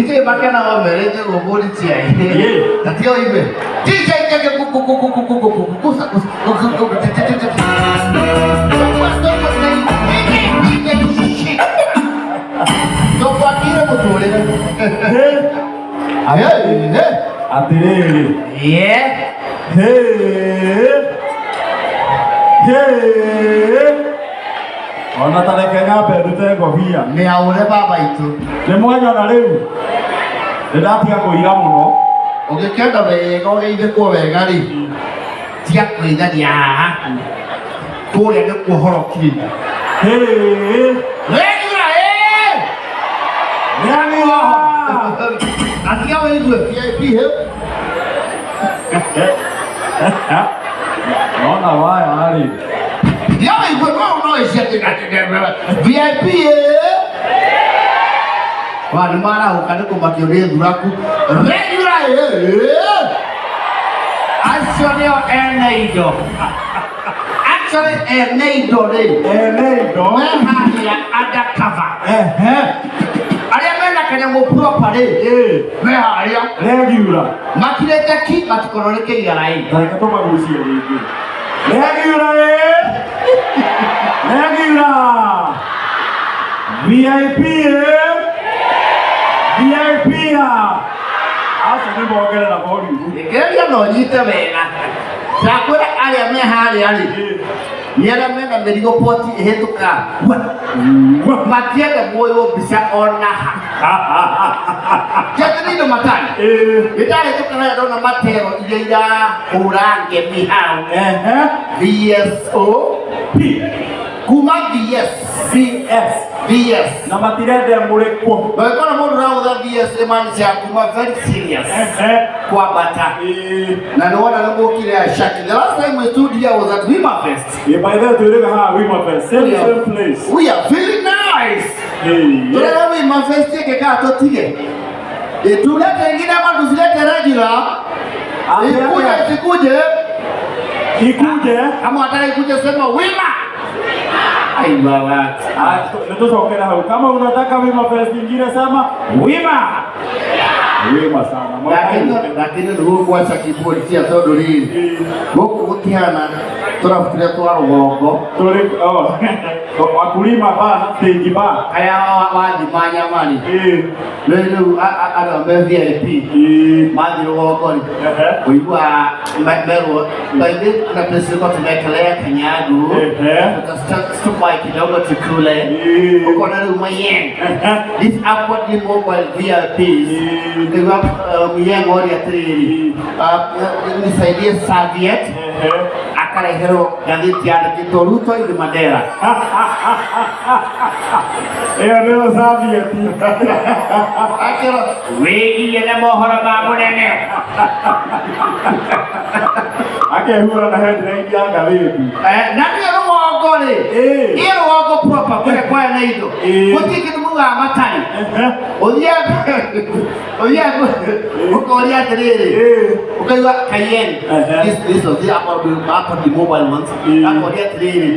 DJ makena wamerete gũbũri ciai. Ĩ. Na tiga ũigue. DJ keke ku ku ku ku ku ku ku ku ku ku ku ku ku ku ku ku ku. Ndũkwakire mũtũrĩre. Hey, hey. Atĩrĩrĩ. Yeah. Hey. Hey. Ona ta reke nyambe ndute ngobia. Mĩaũre baba itũ. Nĩ mwanyona rĩu. Nĩ ndatiga kũira mũno. Ũngĩkenda wega ũgeithĩkwo wega rĩ, tiga kwĩgania haha. Kũrĩa nĩkuo horoki. Hey. Regular, eh! Regular. Na tiga wĩigue VIP hĩ. Nona waya rĩ. Tiga wĩigue no no ici atĩ VIP eh! Wa nĩ marahũka nĩ kũmakio nĩ thuraku. Regular, eh! Acio nĩo ene indo. Actually ene indo rĩ. Ene indo. Me harĩa undercover. Ehe. Arĩa mena kanyamũ proper rĩ. Ĩ. Me harĩa. Regular. Makirĩte ki matikorwo nĩ KRA. Reke tũmagucie rĩngĩ. Regular ĩ. Regular. VIP ĩ. VIP a. Acio nĩ mongerera volume. Geria no nyite wega. Ndakwĩra arĩa me harĩa rĩ, nĩ arĩa mena mĩrigo poti ĩhĩtũkaga. Matienda muoywo mbica ona ha. Kĩatĩrĩire matari. Ĩ. Nĩndarĩtũka harĩa ndona matero iria irahũra ngemi hau. Ehe. VSO P. kuma VS VS. VS. Na matirenda mũrĩkwo. Ũngĩkora mũndũ ũrahũthĩra VS nĩ maanisha kuma very serious Ehe. kwambata. Ĩ. Na nĩ wona nĩ mũkire ya Shaki. The last time we stood here was at Wima Fest. Ĩ, by the way, twĩrĩga haha Wima Fest. Same, same place. We are feeling nice. Ĩ. Turera Wima Fest ĩngĩ tũtige. Tulete ingine ama tusilete regular. Ikuje isikuje. Ikuje. Kama wataka ikuje sema Wima. Aiwa watu. Ah, nĩ tũcokere hau. Kama unataka Wima Fest ingine sema Wima. Wima sana. Lakini lakini nĩ gũgwaca keyboard cia tondũ rĩrĩ gũkũ gũtihana tũrabu tũrĩa twa rũgongo. Tũrĩ oh, wakulima ba na stage ba. Aya wathima nyama-rĩ. Ĩ. Rĩu rĩu andũ me VIP Ĩ. mathiĩ rũgongo rĩ Ehe. ũiguaga merwo by the na place ilikuwa tumekelea kanyagu Ehe. tutastop kidogo tukule Ĩ. ukona rĩu mayeng Ehe. these upwardly mobile VIPs Ĩ. nĩguo muyeng oria atĩrĩrĩ, nisaidie serviette. Ehe. Akareherwo ngathĩti yandĩkĩtwo Ruto in Mandera. Ĩyo nĩyo serviette. Akĩrwo wĩgiĩ na mohoro ma mũnene. Akehura na headline ya ngathĩti. Eh, na nĩ rũgongo rĩ. Ĩ. Ĩ rũgongo proper kũrĩa kwaya na indo. Ĩ. Gũtirĩ kĩndũ mugaga matarĩ. Ehe. Ũthiaga ũthiaga ũkoria atĩrĩrĩ. Ĩ. Ũkaigua Cayenne. Ehe. This was the upper the mobile ones. Ĩ. Akoria atĩrĩrĩ.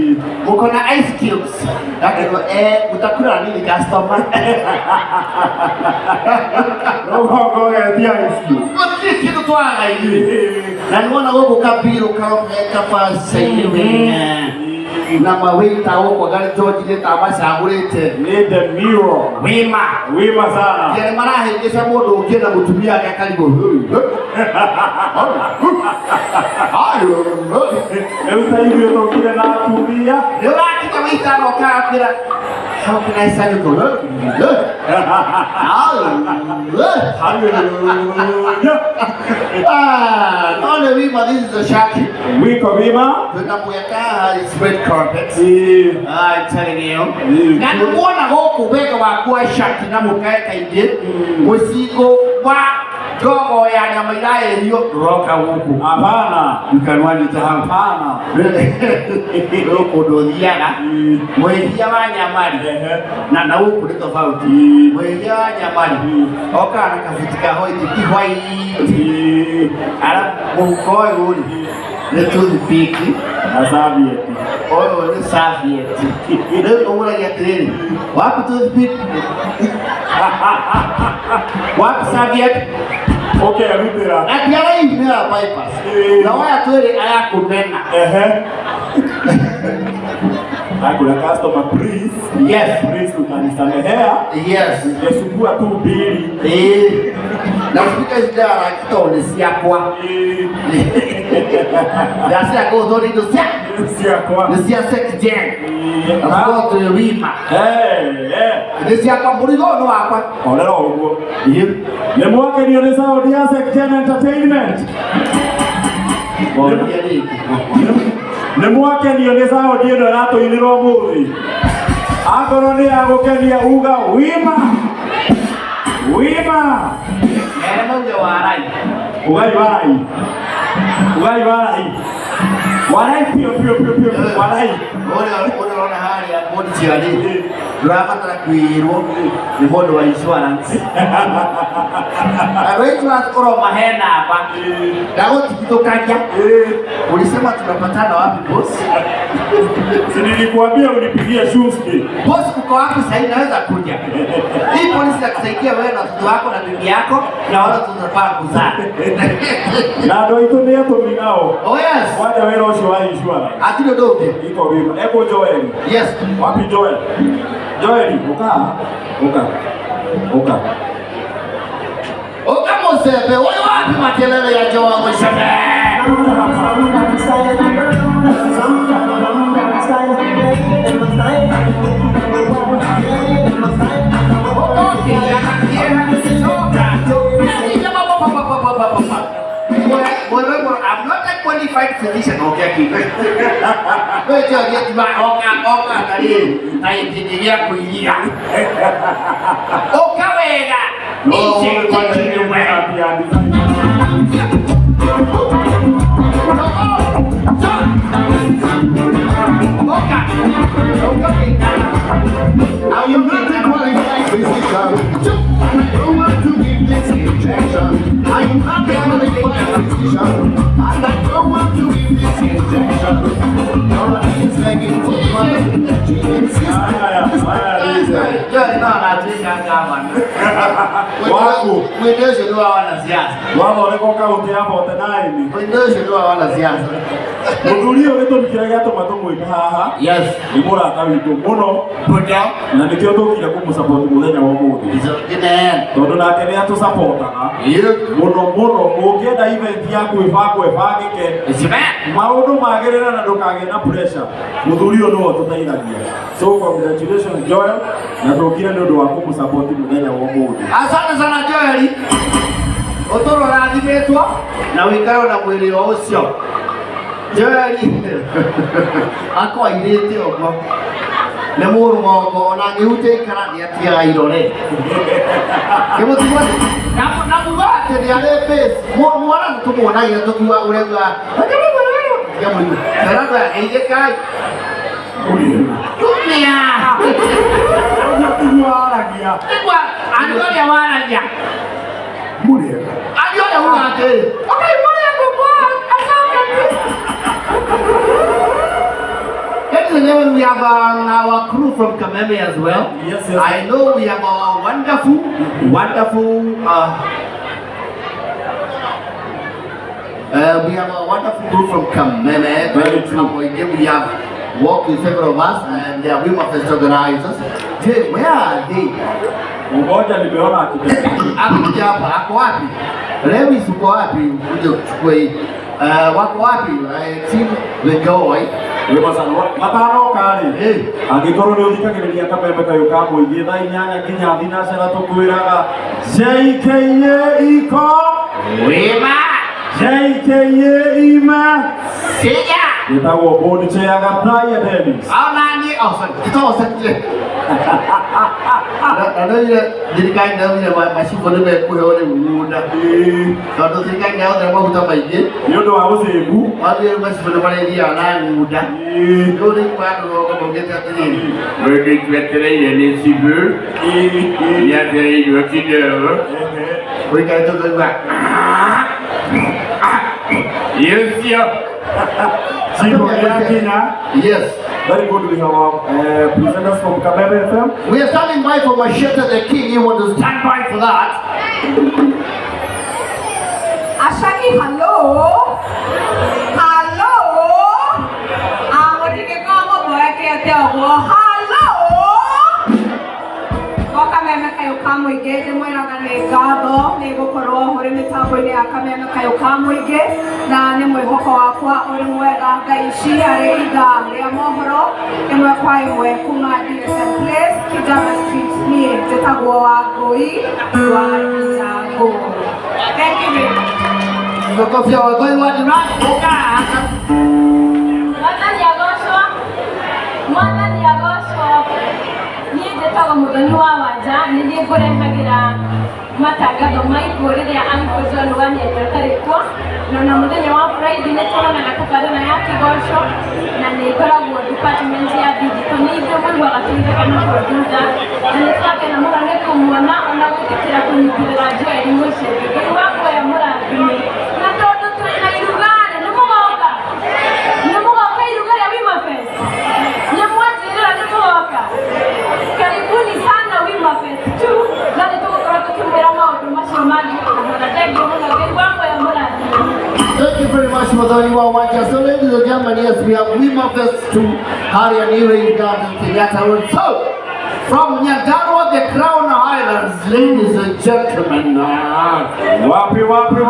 Muko na ice cubes. Akerwo eh utakula nini customer? Rũgongo getia ice cube. Gũtirĩ kĩndũ twagaga ithuĩ. Na nĩwona gũkũ kabirũ karoka kabacainĩ wega. Na mawĩta gũkũ anga George nĩ ta macagũrĩte. Nĩ the mirror. Wima. Wima sana. Nĩ marahĩngĩca mũndũ ũngĩ na mũtumia wake akarigwo. Rĩu ta ithuĩ tũkire na atumia. Nĩ ũrakinya wĩita aroka akwĩra how can I serve you? Hallelujah. Ah, no nĩ wima, this is a Shaki. Wiko wima. Twĩna mweka it's red carpet. Ĩ. I'm telling you. Ĩ. Na nĩ muona gũkũ wega waku wa Shaki na mũkae kaingĩ mũcingo wa ndogo ya nyama iraĩrio ndũroka gũkũ. Hapana. Mkanwanyita hau. Hapana. Rĩu kũndũ ũthiaga Ĩ. mwĩhia wa nyama rĩ Ehe. na gũkũ nĩ tofauti. Ĩ. Mwĩhia wa nyama rĩ okaga na kabuti ka white ti white. Ĩ. Ara mũhuko ũyũ rĩ nĩ toothpick. Na serviette. Ũyũ nĩ serviette. Rĩu ũgũragia atĩrĩrĩ, wapi toothpick? Wapi serviette? Okay, rutĩra. Na ndiaraihĩra bypass. Ĩĩ. Na waya twĩrĩ ayakũnena. Ehe. Hakuna customer please. Yes. Please utanisamehea. Yes. Ningesugua tu mbili. Ĩĩ. Na speaker ici ndĩrarangi tondũ nĩ ciakwa. Ĩĩ. Ndacia kũu nĩ indo cia Ciakwa. nĩ cia sex gen. Ĩĩ. Na tũkorwo twĩ wima. Eh, eh. Nĩ ciakwa mũrigo ũyũ nĩ wakwa. Onera ũguo. Nĩ mwakenio nĩ sound ya Section Entertainment. Ngoria rĩngĩ. Nĩ mwakenio nĩ sound ĩno ĩratũinĩra ũmũthĩ. Akorwo nĩ yagũkenia uga wima. Wima. Mere mauge warai. Ugai warai. Ugai warai. Warai pio pio pio pio warai. Ũrĩa ũrĩa ũrona harĩa bodi ciarĩ ndũrabatara kwĩrwo nĩ mũndũ wa insurance. Andũ a insurance ũromahe namba ndagũtigithũkagia. Ulisema tunapatana wapi boss? Si nilikuambia unipigie Tuesday. Boss uko wapi sasa hivi naweza kuja. Hii polisi itakusaidia wewe na watoto wako na bibi yako na wale tunapanga kuzaa. Na andũ aitũ nĩ atũmi nao. Oh yes. Kwanja wĩra ũcio wa insurance. Hatirĩ ũndũ ũngĩ. Iko wima. Eko Joel. Yes. Wapi Joel? Joel, uka. Uka. Uka. Uka musembe, wewe wapi makelele ya Joel Musembe? I'm not a qualified physician. Okay, okay. I am not a qualified physician. I don't want to give this injection. I am not a qualified physician, and I don't want to give this injection. Your is begging for money. She insists. Mwende ũcio nĩ wa wanasiasa. Wathondekwo kaunti ya 49. Mwende ũcio nĩ wa wanasiasa. Mũthuri ũyũ gĩtũmi kĩrĩa gĩatũma tũmwĩte haha Yes. nĩ mũrata witũ mũno Mũno. na nĩkĩo tũkire kũmũsupport mũthenya wa ũmũthĩ tondũ nake nĩ atũsupportaga mũno mũno. Ũngĩenda event yaku ĩbangwo ĩbangĩke maũndũ magĩrĩre na ndũkagĩe na pressure, mũthuri ũyũ nĩwe ũtũteithagia. So congratulations Joel, na tũkire nĩ ũndũ wa kũmũsupport mũthenya wa ũmũthĩ. Asante sana Joel. Ũtũũro ũrathimĩtwo na ũikare na mwĩrĩ o ũcio. Joel akwa airĩte ũguo nĩ mũrũgongo ona angĩhutia ikara nĩ atigaga irore. Kĩmũtigwo na muga atĩ nĩ arĩ base. Mwana nĩ tũmuonagia tũkiuga ũrĩa augaga, tiga mũrimũ. Fernando geithĩkai. Tumia. Ũcio tiguo waragia. Nĩguo andũ arĩa waragia. Mũrĩega. Andũ arĩa uga atĩrĩ, okay, mũrĩega kwa, asante. Ladies and gentlemen, we have our crew from Kameme as well. Yes, yes. I know we have our wonderful, wonderful, we have a wonderful crew from Kameme. Very true. We have worked with several of us, and they are Wima Fest organizers. Jay, where are they? Mmoja nimeona akitembea. Akuja hapa, ako wapi? Lewis uko wapi? Uje kuchukua hii. Wako wapi? Team Legoy. Wima sana. Matanoka rĩ, Hey. angĩkorwo nĩ ũthikagĩrĩria kameme kayũ ka mũingĩ thaa inyanya nginya thinacara tũkwĩraga JKA iko Wima. JKA ima Siga. gĩtagwo board chair Gataya Dennis. Ona ni oh sorry. Kitoa sanje. Na no ile thirikari ndaugire macibũ nĩ mekũheo rĩu mũgũnda. Tondũ thirikari nĩyahũthĩra maguta maingĩ. Nĩ ũndũ wa ũcĩbu. Wathiĩ macibũ nĩ marĩthiaga na ng'unda. Rĩu nĩ kwa andũ rogo maugĩte atĩrĩrĩ. Wewe nĩ cibũ, nĩatereirwo kidogo. Ũikarĩte ũkaigua. Ũcio. Chifu nĩakinya. Yes. Very good. We have our presenters from Kameme FM. We are standing by for Machete the King. You want to stand by for that? Ashaki, hello. Hello. Amutige komo boeke oguo. Hello. Go Kameme Kayũ ka Mũingĩ ndĩmwĩraga nĩ ngatho nĩ gũkorwo ũrĩ mĩtambo-inĩ ya Kameme Kayũ ka Mũingĩ, na nĩ mwĩhoko wakwa ũrĩ mwega thaa ici harĩ ithaa rĩa mohoro ĩmwe kwa ĩmwe kuma DSM Place, Kijana Street. Niĩ njĩtagwo Wangũi wa Ndirango. Thank you very much. Makofi ya Wangũi wa Ndirango. Mwathani agocwo, Mwathani agocwo. Niĩ njĩtagwo Mũthoni wa Wanja, nĩ niĩ ngũrehagĩra matangatho ma ikuũ rĩrĩa Uncle John wa Nyenje atarĩ kuo, na ona mũthenya wa Friday nĩ tũronaga tabarĩra ya kĩgoco, na nĩ ngoragwo department ya digital, nĩ ithuĩ mũiguaga tũgĩtheka na producer, na nĩ tũrakena mũno nĩ kũmuona ona gwĩtĩkĩra kũnyitĩrĩra Joel Mũceke. Ngai wakwa ũyũ mũrathime. Na tondũ twĩna iruga-rĩ, nĩ mũgoka? Nĩ mũgoka iruga rĩa Wima Fest? Nĩ mwanjĩrĩra nĩ mũgoka? Karibuni sana Wima Fest 2, na nĩ tũgũkorwo tũkĩmwĩra maũndũ macio mangĩ kahora. Thengiũ mũno, Ngai wakwa ũyũ mũrathime. Thank you very much, Muthoni wa Wanja. So, ladies and gentlemen, yes, we have Wima Fest 2, Harry and New Garden, Kenyatta Road. So, from Nyandarua, the Crown Highlands, ladies and gentlemen. Wapi, wapi,